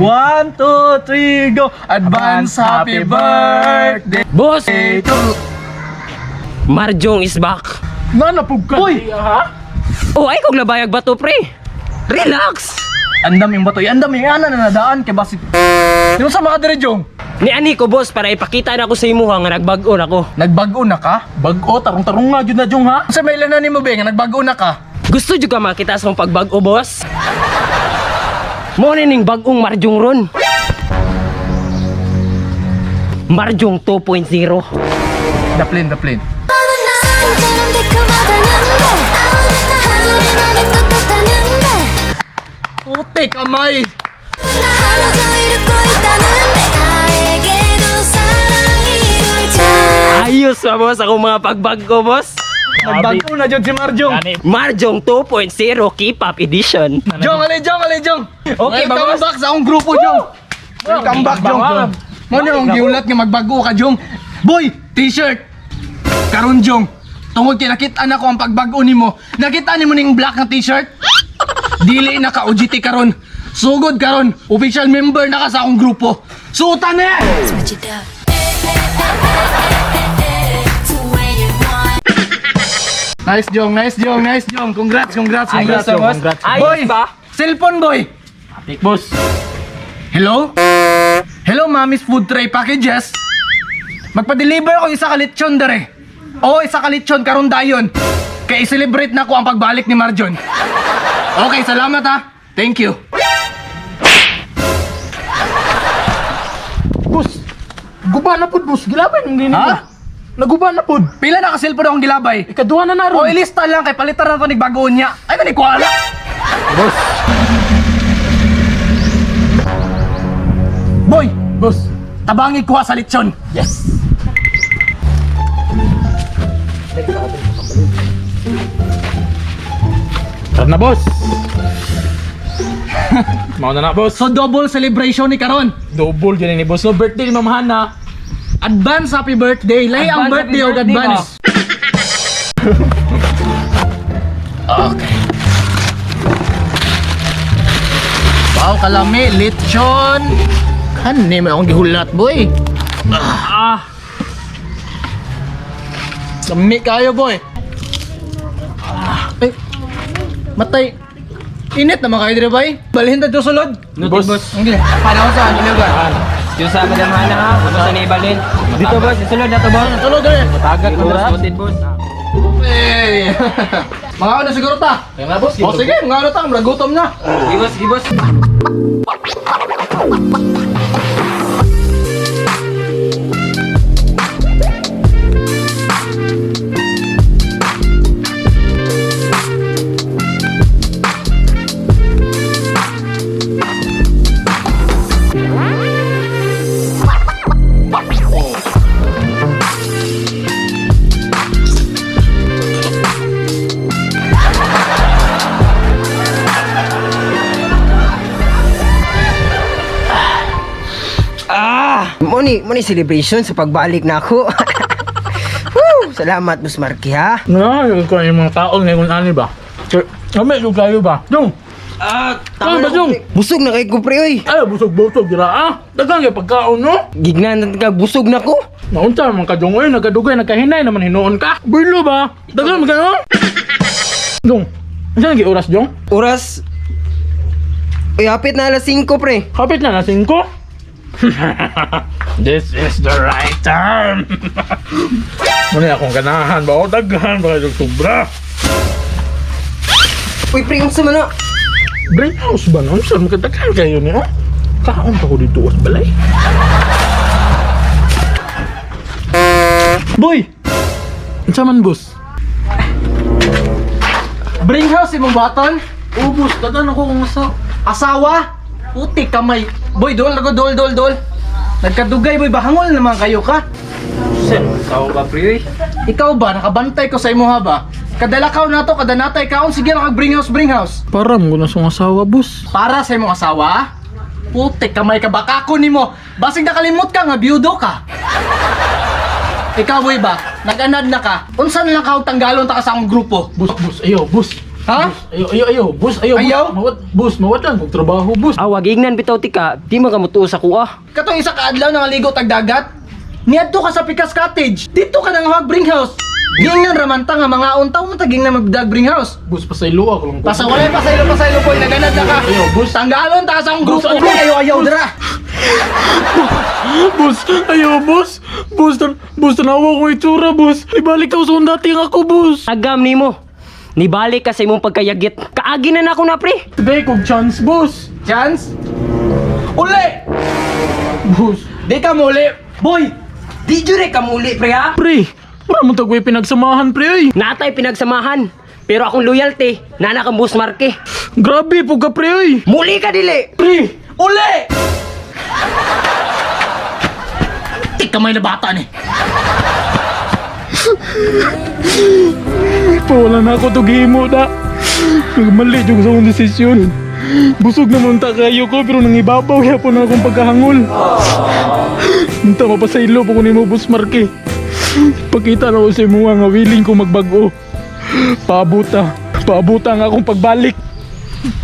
One, two, three, go! Advance happy birthday Boss! to. Marjong is back. Nanapog ka. Uy! Ha? Oh, ay kog labayag bato, pre. Relax. Andam yung bato. Andam yung ana na nadaan kay basig. Sino sa mga dire, Jong? Ni ani ko, boss, para ipakita na ko sa imuha nga nagbag-o na ko. Nagbag-o na ka? Bag-o, tarong-tarong nga jud na jong ha. Sa may ilan na nimo be nga nagbag-o na ka? Gusto jud ka makita sa akong pagbag-o, boss? Mo ni ning bag-ong Marjong ron. Marjong 2.0. The plane, the plane. 처럼 달콤하다는데 하루를 나는 똑같다는데 Putik, kamay! 나 하루 종일 웃고 있다는데 나에게도 사랑이 이룰 Ayos ba, boss, akong mga pagbag-o, boss? Nagbag-o na jud si Marjong. Gani. Marjong 2.0 K-pop edition. Jong, alay Jong, alay Jong. Okay ba, Welcome boss? back sa akong grupo, Jong. Welcome back, Jong. Mo na akong giulat nga magbago ka, Jong. Boy, t-shirt. Karon, Jong. Tungod kay nakita na ko ang pagbag-o nimo. Nakita nimo ning black nga t-shirt? Dili na ka OGT karon. Sugod karon, official member na ka sa akong grupo. Suotan na yan! Switch it up to where you want. Nice, Jong. Nice, Jong. Nice, Jong. Congrats, congrats, Ayos congrats. ba, boss? Congrats. Ayos Boy, ba? Cellphone, boy. Atik, boss. Hello? Hello, Mami's Food Tray Packages. Magpa-deliver ako isa ka lechon dere. Oo, isa ka lechon karon dayon. Kay i-celebrate na ko ang pagbalik ni Marjon. Okay, salamat ha. Thank you. Boss, guba na pud boss. Gilabay nang dinhi. Ha? Naguba na pud. Pila na ka cellphone akong gilabay? Ikaduha na na O ron. ilista lang kay palitan na to ni bagoon niya. Ay man kuala. Boss. Boy, Boss. tabangi kuha sa lechon. Yes. Tara na, boss. Mao na na, boss. So double celebration ni karon. Double yun ni boss. No birthday ni Ma'am Hana. Advance happy birthday. Lay ang Advance birthday happy og birthday advance. Okay. Wow, kalami, lechon. Kani may akong gihulat, boy. Ah. Lami kayo, boy. Ay, matay. Init naman kayo dire, boy. Balhin ta do sulod. Noted, boss. Okay. Paano sa ano lugar? Excuse sa Madam Hana ha. Ano sa nibalin? Dito, boss. Isulod na to, boss. Sulod dire. Matagat ko Boss, na. noted, boss. Hey. Mga ano siguro ta? Kaya nga, boss. O sige, mga ano ta, murag gutom na. Sige, boss. Sige, boss. Ah! Mo ni celebration sa pagbalik na ako. Woo! Salamat, Boss Marky, ha? Na, yung ko yung mga tao ngayon ani ba? Kami yung kayo ba? Jong, Ah, tama ba Jong? Busog na kay ko, pre, oy. Ay, busog-busog dira ah. Daghang yung pagkaon no? Gignan na ka, busog na ko. Naunsa man ka Jong, oy, nagadugay, nagkahinay naman hinuon ka. Bilo ba? Daghang man kayo. Jong, unsa nang oras Jong? Oras. Uy, hapit na alas 5, pre. Kapit na na 5. This is the right time. Muna akong ganahan ba? O daghan ba kayo sobra? Uy, pre, unsa man na? Brain house ba nun? Saan makadaghan kayo niyo? Kaon pa ko dito sa balay. Boy, Unsa man boss? bring house imong baton. Ubus, daghan ako kung asa. Asawa? Puti kamay. Boy, dol, nago, dol, dol, dol. Nagkadugay, boy, bahangol naman kayo ka. Sir, tao ba, pre, oy? Ikaw ba, nakabantay ko sa imo ha ba? Kadalakaw na to, kadanatay kaon, sige na kag bring house, bring house. Para mo na sa asawa, boss. Para sa imong asawa? Puti kamay ka, baka ko nimo. Basig nakalimot ka nga, biyudo ka. Ikaw, boy ba, nag-anad na ka. Unsa na lang ka og tanggalon ta ka sa akong grupo? Boss, boss, ayo, boss. Ha? Ayo, ayo, ayo, boss, ayo. Boss. Ayaw? Mawat, boss, mawat lang kog trabaho, boss. Ah, wag ingnan bitaw tika, di man ka mutuo sa kuha. Katong isa ka adlaw nangaligo tag dagat. Niadto ka sa Pikas Cottage. Dito ka nang hog bring house. Giingnan ramanta nga mga untaw mo taging na magdag bring house. Boss, pasaylo ako lang. Pasa walay pasaylo pasaylo boy, naganad na ka. Ayaw, boss. Tanggalon ta sa akong Boss, grupo. ayaw. Ayaw, ayaw, dra. Boss, ayo, boss. Boss, boss, tanawa ko itsura, boss. Ibalik ako sa akong dating ako, boss. Agam nimo. Nibalik ka sa imong pagkayagit. Kaagi na nako na pre. Today, kog chance, boss. Chance? Uli! Boss. Di ka muli. Boy, di jure ka muli pre ha. Pre, wala mo tagway pinagsamahan, pre, ay. Natay pinagsamahan. Pero akong loyalty, nana kang Boss Marky. Grabe po ka, pre, ay. Muli ka dili. Pre, Uli! Tik kamay na bata ni. pawala na ako tugimo da. Nagmali yung sa akong desisyon. Busog naman ta kayo ko pero nangibabaw yapon na akong pagkahangol. Unta mapasaylo po ko nimo, Boss Marky. Pakita na ko sa imo nga willing ko magbag-o. Paabuta. Paabuta ang akong pagbalik.